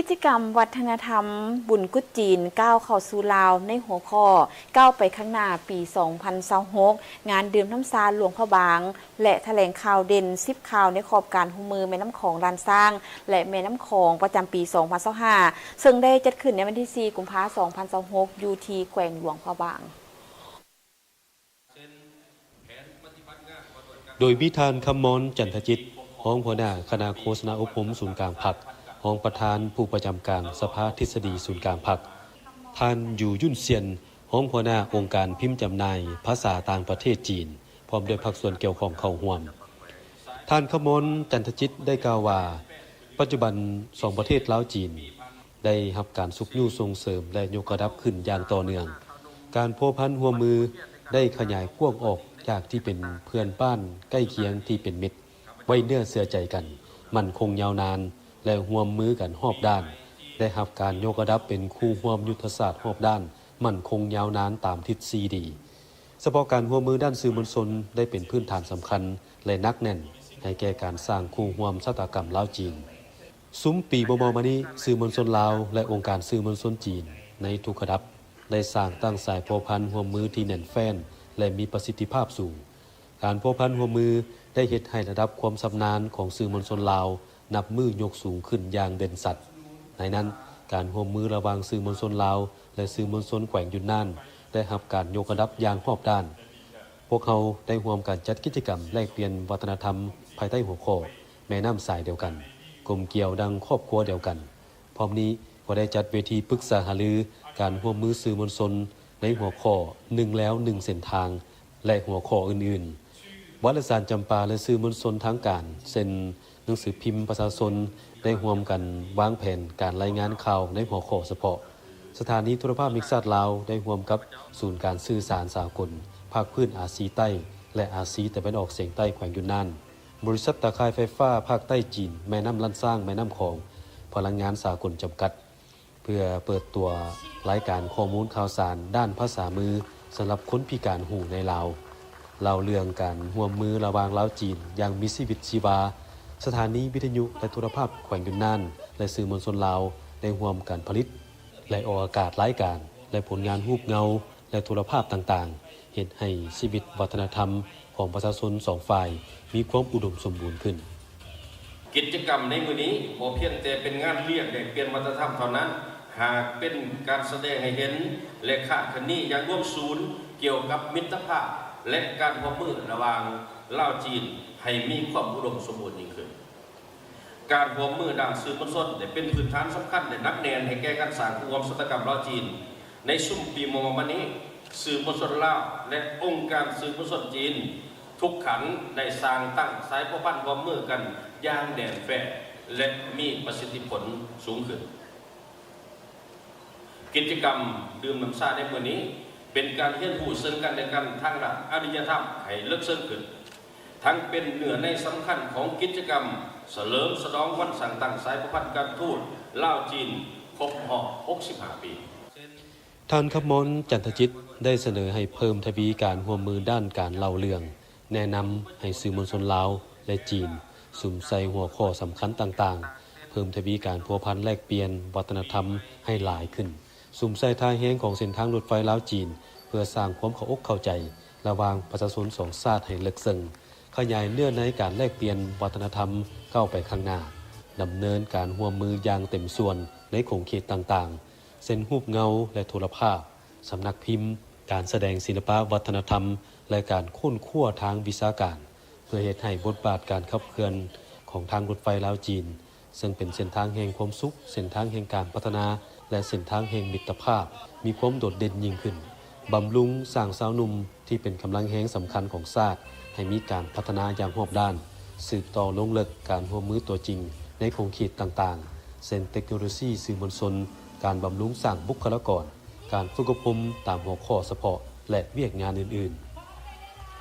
ກິດຈະກຳວັດທະນະທຳບຸນກຸດຈີນ ກ້າວເຂົ້າສູ່ລາວ ໃນຫົວຂໍ້ ກ້າວໄປຂ້າງໜ້າ ປີສອງພັນຊາວຫົກ ງານດື່ມນ້ຳຊາຫຼວງພະບາງ ແລະ ຖະແຫຼງຂ່າວເດັ່ນສິບຂ່າວໃນຂອບການຮ່ວມມືແມ່ນ້ຳຂອງລ້ານຊ້າງ ແລະ ແມ່ນ້ຳຂອງປະຈຳປີສອງພັນຊາວຫ້າ ເຊິ່ງໄດ້ຈັດຂຶ້ນໃນວັນທີສີ່ ກຸມພາ ສອງພັນຊາວຫົກ ຢູ່ທີ່ແຂວງຫຼວງພະບາງ. ໂດຍມີທ່ານ ຄຳມອນ ຈັນທະຈິດ ຮອງຫົວໜ້າຄະນະໂຄສະນາອົບຮົມສູນກາງພັກ, ຮອງປະທານຜູ້ປະຈຳການສະພາທິດສະດີສູນກາງພັກ, ທ່ານ ຢູ່ ຢຸນຊຽນ ຮອງຫົວໜ້າອົງການພິມຈຳໜ່າຍພາສາຕ່າງປະເທດຈີນ ພ້ອມດ້ວຍພາກສ່ວນກ່ຽວຂ້ອງເຂົ້າຮ່ວມ. ທ່ານ ຄຳມອນ ຈັນທະຈິດ ໄດ້ກ່າວວ່າ ປັດຈຸບັນສອງປະເທດລາວ-ຈີນ ໄດ້ຮັບການຊຸກຍູ້ສົ່ງເສີມ ແລະ ຍົກລະດັບຂຶ້ນຢ່າງຕໍ່ເນື່ອງ. ການພົວພັນຮ່ວມມືໄດ້ຂະຫຍາຍກວ້າງອອກຈາກທີ່ເປັນເພື່ອນບ້ານໃກ້ຄຽງທີ່ເປັນມິດ, ໄວ້ເນື້ອເຊື່ອໃຈກັນ, ໝັ້ນຄົງຍາວນານ ແລະ ຮ່ວມມືກັນຮອບດ້ານ, ໄດ້ຮັບການຍົກລະດັບເປັນຄູ່ຮ່ວມຍຸດທະສາດຮອບດ້ານ, ໝັ້ນຄົງຍາວນານຕາມທິດສີ່ດີ. ສະເພາະການຮ່ວມມືດ້ານສື່ມວນຊົນໄດ້ເປັນພື້ນຖານສຳຄັນ ແລະ ໜັກແໜ້ນໃຫ້ແກ່ການສ້າງຄູ່ຮ່ວມຊະຕາກຳລາວ-ຈີນ. ຊຸມປີມໍ່ໆມານີ້, ສື່ມວນຊົນລາວ ແລະ ອົງການສື່ມວນຊົນຈີນໃນທຸກລະດັບ ໄດ້ສ້າງຕັ້ງສາຍພົວພັນຮ່ວມມືທີ່ແໜ້ນແຟ້ນ ແລະ ມີປະສິດທິພາບສູງ. ການພົວພັນຮ່ວມມືໄດ້ເຮັດໃຫ້ລະດັບຄວາມຊຳນານຂອງສື່ມວນຊົນລາວ ນັບມື້ຍົກສູງຂຶ້ນຢ່າງເດັ່ນຊັດ. ໃນນັ້ນ, ການຮ່ວມມືລະຫວ່າງສື່ມວນຊົນລາວ ແລະ ສື່ມວນຊົນແຂວງຢຸນນານ ໄດ້ຮັບການຍົກລະດັບຢ່າງຮອບດ້ານ. ພວກເຮົາໄດ້ຮ່ວມກັນຈັດກິດຈະກຳແລກປ່ຽນວັດທະນະທຳ ພາຍໃຕ້ຫົວຂໍ້ ແມ່ນ້ຳສາຍດຽວກັນ, ກົມກຽວດັ່ງຄອບຄົວດຽວກັນ. ພ້ອມນີ້ກໍໄດ້ຈັດເວທີປຶກສາຫາລືການຮ່ວມມືສື່ມວນຊົນໃນຫົວຂໍ້ ໜຶ່ງແລວໜຶ່ງເສັ້ນທາງ ແລະ ຫົວຂໍ້ອື່ນໆ. ວາລະສານຈຳປາ ແລະ ສື່ມວນຊົນທາງການ ເຊັ່ນ ໜັງສືພິມປະຊາຊົນ ໄດ້ຮ່ວມກັນວາງແຜນການລາຍງານຂ່າວໃນຫົວຂໍ້ສະເພາະ. ສະຖານີໂທລະພາບແຫ່ງຊາດລາວ ໄດ້ຮ່ວມກັບສູນການສື່ສານສາກົນ ພາກພື້ນອາຊີໃຕ້ ແລະ ອາຊີຕາເວັນອອກສຽງໃຕ້ແຂວງຢຸນນານ, ບໍລິສັດຕາຂ່າຍໄຟຟ້າພາກໃຕ້ຈີນ ແມ່ນ້ຳລ້ານຊ້າງ ແມ່ນ້ຳຂອງ ພະລັງງານສາກົນຈຳກັດ ເພື່ອເປີດຕົວລາຍການຂໍ້ມູນຂ່າວສານດ້ານພາສາມືສຳລັບຄົນພິການຫູໃນລາວ. ເລົ່າເລື່ອງການຮ່ວມມືລະຫວ່າງລາວ-ຈີນຢ່າງມີຊີວິດຊີວາ, ສະຖານີວິທະຍຸ ແລະ ໂທລະພາບແຂວງຢຸນນານ ແລະ ສື່ມວນຊົນລາວ ໄດ້ຮ່ວມກັນຜະລິດ ແລະ ອອກອາກາດລາຍການ ແລະ ຜົນງານຮູບເງົາ ແລະ ໂທລະພາບຕ່າງໆ, ເຮັດໃຫ້ຊີວິດວັດທະນະທຳຂອງປະຊາຊົນສອງຝ່າຍມີຄວາມອຸດົມສົມບູນຂຶ້ນ. ກິດຈະກຳໃນມື້ນີ້ບໍ່ພຽງແຕ່ເປັນງານລຽກແລກປ່ຽນວັດທະນະທຳເທົ່ານັ້ນ, ຫາກເປັນການສະແດງໃຫ້ເຫັນ ແລະ ຄາດຄະເນຢ່າງລວມສູນກ່ຽວກັບມິດຕະພາບ ແລະ ການຮ່ວມມືລະຫວ່າງລາວ-ຈີນ ໃຫ້ມີຄວາມອຸດົມສົມບູນຍິ່ງຂຶ້ນ. ການຮ່ວມມືດ້ານສື່ມວນຊົນໄດ້ເປັນພື້ນຖານສຳຄັນ ແລະ ໜັກແໜ້ນໃຫ້ແກ່ການສ້າງຄູ່ຮ່ວມຊະຕາກຳລາວ-ຈີນ. ໃນຊຸມປີມໍ່ໆມານີ້, ສື່ມວນຊົນລາວ ແລະ ອົງການສື່ມວນຊົນຈີນທຸກຂັ້ນໄດ້ສ້າງຕັ້ງສາຍພົວພັນຮ່ວມມືກັນຢ່າງແໜ້ນແຟ້ນ ແລະ ມີປະສິດທິຜົນສູງຂຶ້ນ. ກິດຈະກຳດື່ມນ້ຳຊາໃນມື້ນີ້ ເປັນການຮຽນຮູ້ເຊິ່ງກັນແລະກັນທາງດ້ານອະລິຍະທຳໃຫ້ເລິກເຊິ່ງຂຶ້ນ, ທັງເປັນເນື້ອໃນສຳຄັນຂອງກິດຈະກຳສະເຫຼີມສະຫຼອງວັນສ້າງຕັ້ງສາຍພົວພັນການທູດລາວ-ຈີນຄົບຮອບຫົກສິບຫ້າປີ. ທ່ານ ຄຳມອນ ຈັນທະຈິດ ໄດ້ສະເໜີໃຫ້ເພີ່ມທະວີການຮ່ວມມືດ້ານການເລົ່າເລື່ອງ, ແນະນຳໃຫ້ສື່ມວນຊົນລາວ ແລະ ຈີນ ສຸມໃສ່ຫົວຂໍ້ສຳຄັນຕ່າງໆ, ເພີ່ມທະວີການພົວພັນແລກປ່ຽນວັດທະນະທຳໃຫ້ຫຼາຍຂຶ້ນ, ສຸມໃສ່ທ່າແຮງຂອງເສັ້ນທາງລົດໄຟລາວ-ຈີນ ເພື່ອສ້າງຄວາມເຂົ້າອົກເຂົ້າໃຈລະຫວ່າງປະຊາຊົນສອງຊາດໃຫ້ເລິກເຊິ່ງ, ຂະຫຍາຍເນື້ອໃນການແລກປ່ຽນວັດທະນະທຳກ້າວໄປຂ້າງໜ້າ, ດຳເນີນການຮ່ວມມືຢ່າງເຕັມສ່ວນໃນຂົງເຂດຕ່າງໆ ເຊັ່ນ ຮູບເງົາ ແລະ ໂທລະພາບ, ສຳນັກພິມ, ການສະແດງສິລະປະວັດທະນະທຳ ແລະ ການຄົ້ນຄວ້າທາງວິຊາການ, ເພື່ອເຮັດໃຫ້ບົດບາດການຂັບເຄື່ອນຂອງທາງລົດໄຟລາວ-ຈີນ ເຊິ່ງເປັນເສັ້ນທາງແຫ່ງຄວາມສຸກ, ເສັ້ນທາງແຫ່ງການພັດທະນາ ແລະ ເສັ້ນທາງແຫ່ງມິດຕະພາບ ມີຄວາມໂດດເດັ່ນຍິ່ງຂຶ້ນ, ບຳລຸງສ້າງຊາວໜຸ່ມທີ່ເປັນກຳລັງແຮງສຳຄັນຂອງຊາດໃຫ້ມີການພັດທະນາຢ່າງຮອບດ້ານ, ສືບຕໍ່ລົງເລິກການຮ່ວມມືຕົວຈິງໃນຂົງເຂດຕ່າງໆ ເຊັ່ນ ເຕັກໂນໂລຊີສື່ມວນຊົນ, ການບຳລຸງສ້າງບຸກຄະລາກອນ, ການຝຶກອົບຮົມຕາມຫົວຂໍ້ສະເພາະ ແລະ ວຽກງານອື່ນໆ.